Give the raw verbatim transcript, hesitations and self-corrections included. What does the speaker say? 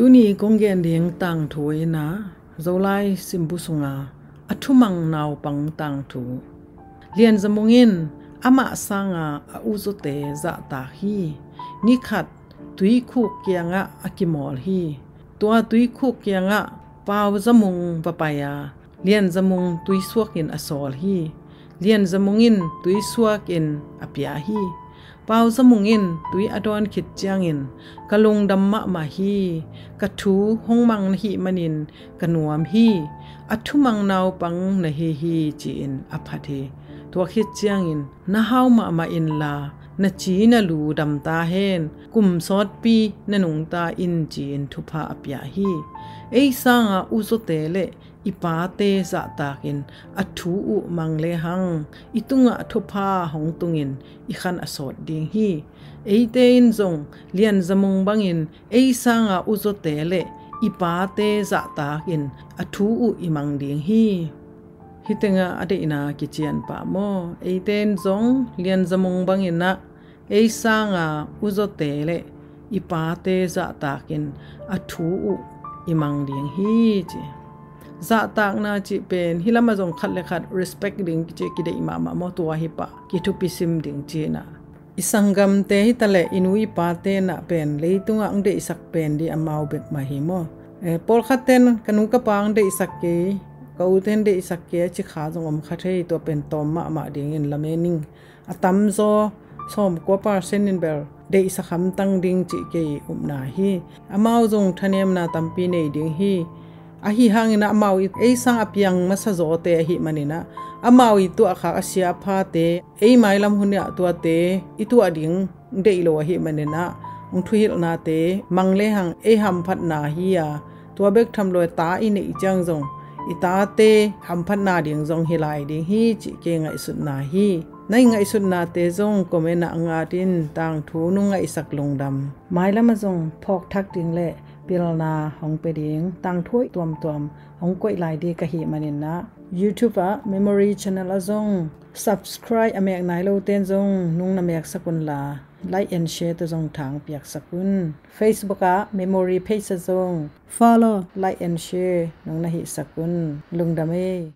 Tuni kong gen ding tangthu in ah Zolai simbu sunga a thumang naupang tangthu. Lianzamung in amah sanga a uzawte zahtak hi. Nikhat tuikhuk kiangah a kimawl hi. Tua tuikhuk kiangah Pauzamung va pai a, Lianzamung tuisuak in a sawl hi. Lianzamung in tuisuak in a pia hi. Pauzamung in tui a dawn khit ciangin, "Ka lungdam mahmah hi. Ka thu hong mang na hih manin ka nuam hi. A thumang naupang na hi hi," ci-in a phat hi. Tua khit ciangin, "Na hau mahmah inla, na ci na lu dam ta hen, kum sawtpi na nungta in," ci-in thupha a pia hi. Ei sanga uzawte le i pate zahtakin a thu uh mang lehang, i tungah thupha hong tungin i khan a sawt ding hi. Eite in zong Lianzamung bangin ei sanga uzawte le i pate zahtakin a thu uh i mang ding hi. Hih tengah a deihna kician pah maw? Eite in zong Lianzamung bangin ah ei sanga uzawte le i pate zahtakin a thu uh i mang ding hi, ci. Zahtakna cih pen hih lamah zong khat le khat respect ding cih kideih mahmah maw? Tua hi pah, kithupi sim ding cihna. I sanggamte hi taleh i nu i pate in ah pen leitungah hong deihsak pen ding amau bek mah hi maw? Eh, pawlkhat ten ka nu ka pa hong deihsak kei, ka u ten deihsak kei a ci kha zong om kha thei, tua pen tawm mahmah dingin lamen ing. A tamzaw sawmkua percent in bel deihsak hamtang ding cih kei upna hi. Amau zong thanemna tampi nei ding hi. Ahi hangin amau i ei sang a piang masa zawte ahih manin ah, amau i tuahkhak a sia phate, ei mailam hun ah tuate i tuah ding deih lo ahih manin ah, hong thuhilhnate mang lehang ei hamphatna hi a, tua bek tham lo i ta i neih ciang zong i tate hamphatna ding zong hi lai ding hi cih kei ngaihsutna hi. Na i ngaihsutnate zong comment ah ngat in, tangthu nong ngaihsak lungdam. Mailam ah zong phawkthak ding le pilna hong pia ding tangthu hoih tuamtuam hong koih lai ding ka hih manin ah, YouTube ah Memory Channel ah zong subscribe a mek nai lote in zong nong na meksak unla, like and share tawh zong thang piaksak un. Facebook ah Memory page ah zong follow, like and share nong na hihsak un. Lungdam ei.